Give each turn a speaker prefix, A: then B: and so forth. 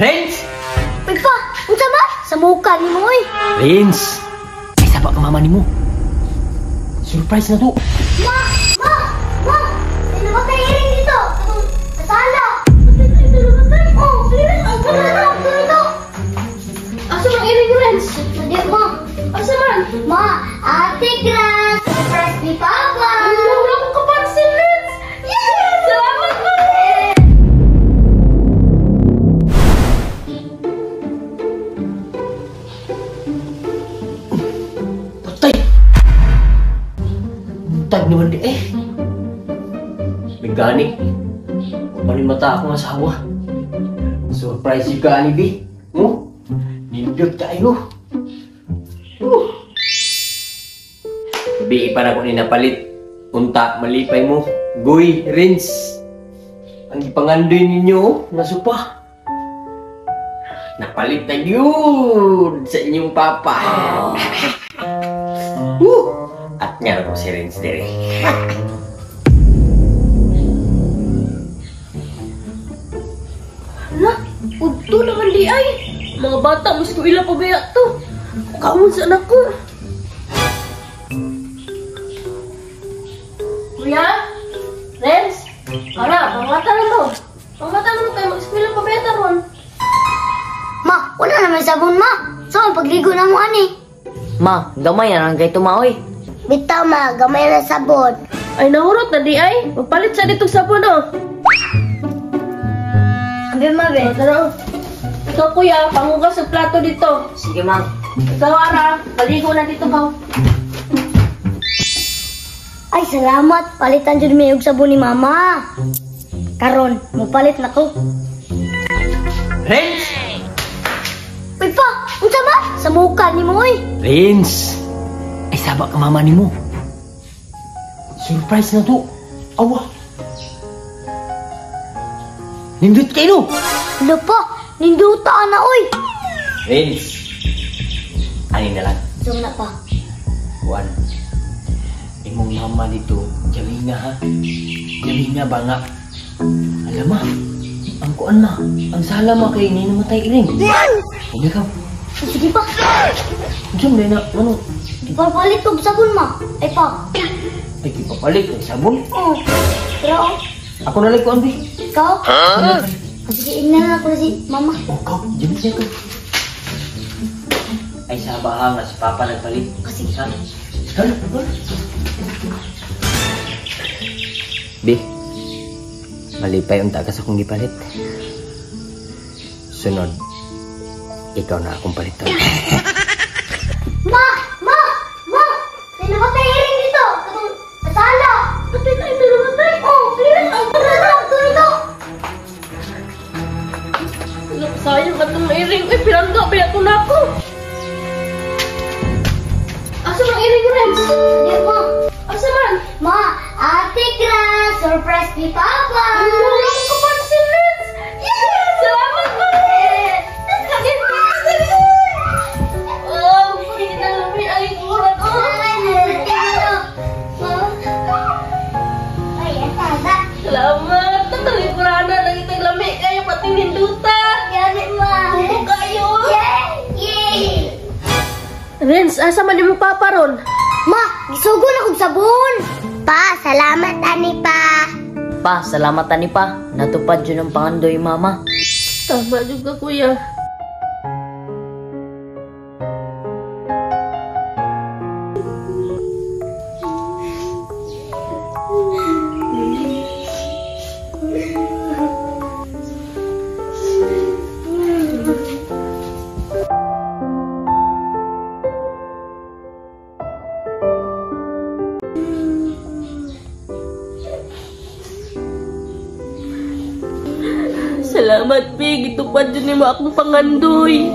A: Renz!
B: Uy pa, unsa ba? Sa muka nimo oy.
A: Renz! Ay, saba ka mama nimo. Surprise na to.
B: Ma! Ma! Ma! May namatay iring dito. Katong sa sala. Oh, serious? Ang ganda dito.
C: Asa man iring, Renz?
B: Hindi, ma.
C: Asa man?
B: Ma, Ate Grace, surprise ni Papa.
C: Wala akong kapansin, Renz. Yes! Salamat, ma!
A: Patay! Tag naman di eh. Nagani. Panin mata akong asawa. Surprise yung gani, bi. Oh, nindot kayo. Bi, para ko ni napalit. Unta, malipay mo. Goy, Renz. Ang ipangandoy ninyo, oh, nasupa. Napalit na yun sa inyong papa. Woo! At nga ko si Renz dire.
C: Hala, udto naman di ay. Mga bata, mas ko ila pabaya to. Kaon sa anak ko. Kuya? Renz? Ara, pangmata na mo. Pangmata na mo tayo, mag-eskwela pabaya ta ron.
B: Ma, wala naman sabon, ma. So, pagligo na mo, ani.
D: Ma, gamay na lang kay tumaoy.
B: Bitaw, ma. Gamay na sabon.
C: Ay, nahurot na di ay. Magpalit sa ditong sabon, oh.
B: Abi, ma, be.
C: Oh, tara, oh. Ikaw, kuya, panghugas sa plato dito.
D: Sige, ma.
C: Ikaw, Ara, paligo na dito, ka.
B: Ay, salamat. Palitan dyan may og sabon ni mama. Karon, mupalit na ko.
A: Renz!
B: Uy pa, unsa ba? Sa muka ni mo, oy.
A: Renz! Ay, saba ka mama nimo. Surprise na to. Awa. Nindot kayo, no?
B: Ano pa? Ninduta na, oy.
A: Renz! Ani na lang.
B: Zoom na pa.
A: Juan, imong mama dito, Jamina ha? Jamina ba nga? Alam ma, ang kuan ma, ang sala ma kay ni namatay iring. Huwag ikaw.
B: Sige pa.
A: Diyan na, ano?
B: Ipapalit og sabon ma. Ay pa.
A: Ay, ipapalit og sabon?
B: Oo. Pero oh.
A: Ako na lang kuan, bi.
B: Ikaw?
A: Ha?
B: Sige, ingnan na ako na si mama.
A: Oh, ikaw, Jamina ka. Ay, sa baha nga si Papa nagpalit.
B: Kasi.
A: Ha? Ikaw na, ikaw na. Bi, malipay unta ka sa akong gipalit. Sunod, ikaw na akong palitan.
B: Ma! Ma! Ma! May namatay iring dito! Katong sa sala!
C: Patay na, may namatay!
B: Oh, serious? Ang ganda dito!
C: Sayang katong iring. Uy, pirangga, ba ito na ako? Asa man iring, Renz?
B: Hindi, ma.
C: Asa man?
B: Ma, Ate Grace, surprise ni Papa!
C: Wala akong kapansin, Renz! Yes! Salamat, ma! Oh, hindi na lang ang uran.
B: Ay, asa
C: Salamat! Natalikuran na lang itong lami kayo, pati ninduta!
B: Gani, ma!
C: Buko kayo!
B: Yay!
C: Renz, asa man imong papa ron?
B: Ma, gisugo na kog sabon! Pa, salamat ani pa!
D: Pa, salamat ani pa. Natupad yun ang pangandoy, mama.
C: Tama juga, kuya. Salamat, Big. Itupad yun mo akong pangandoy.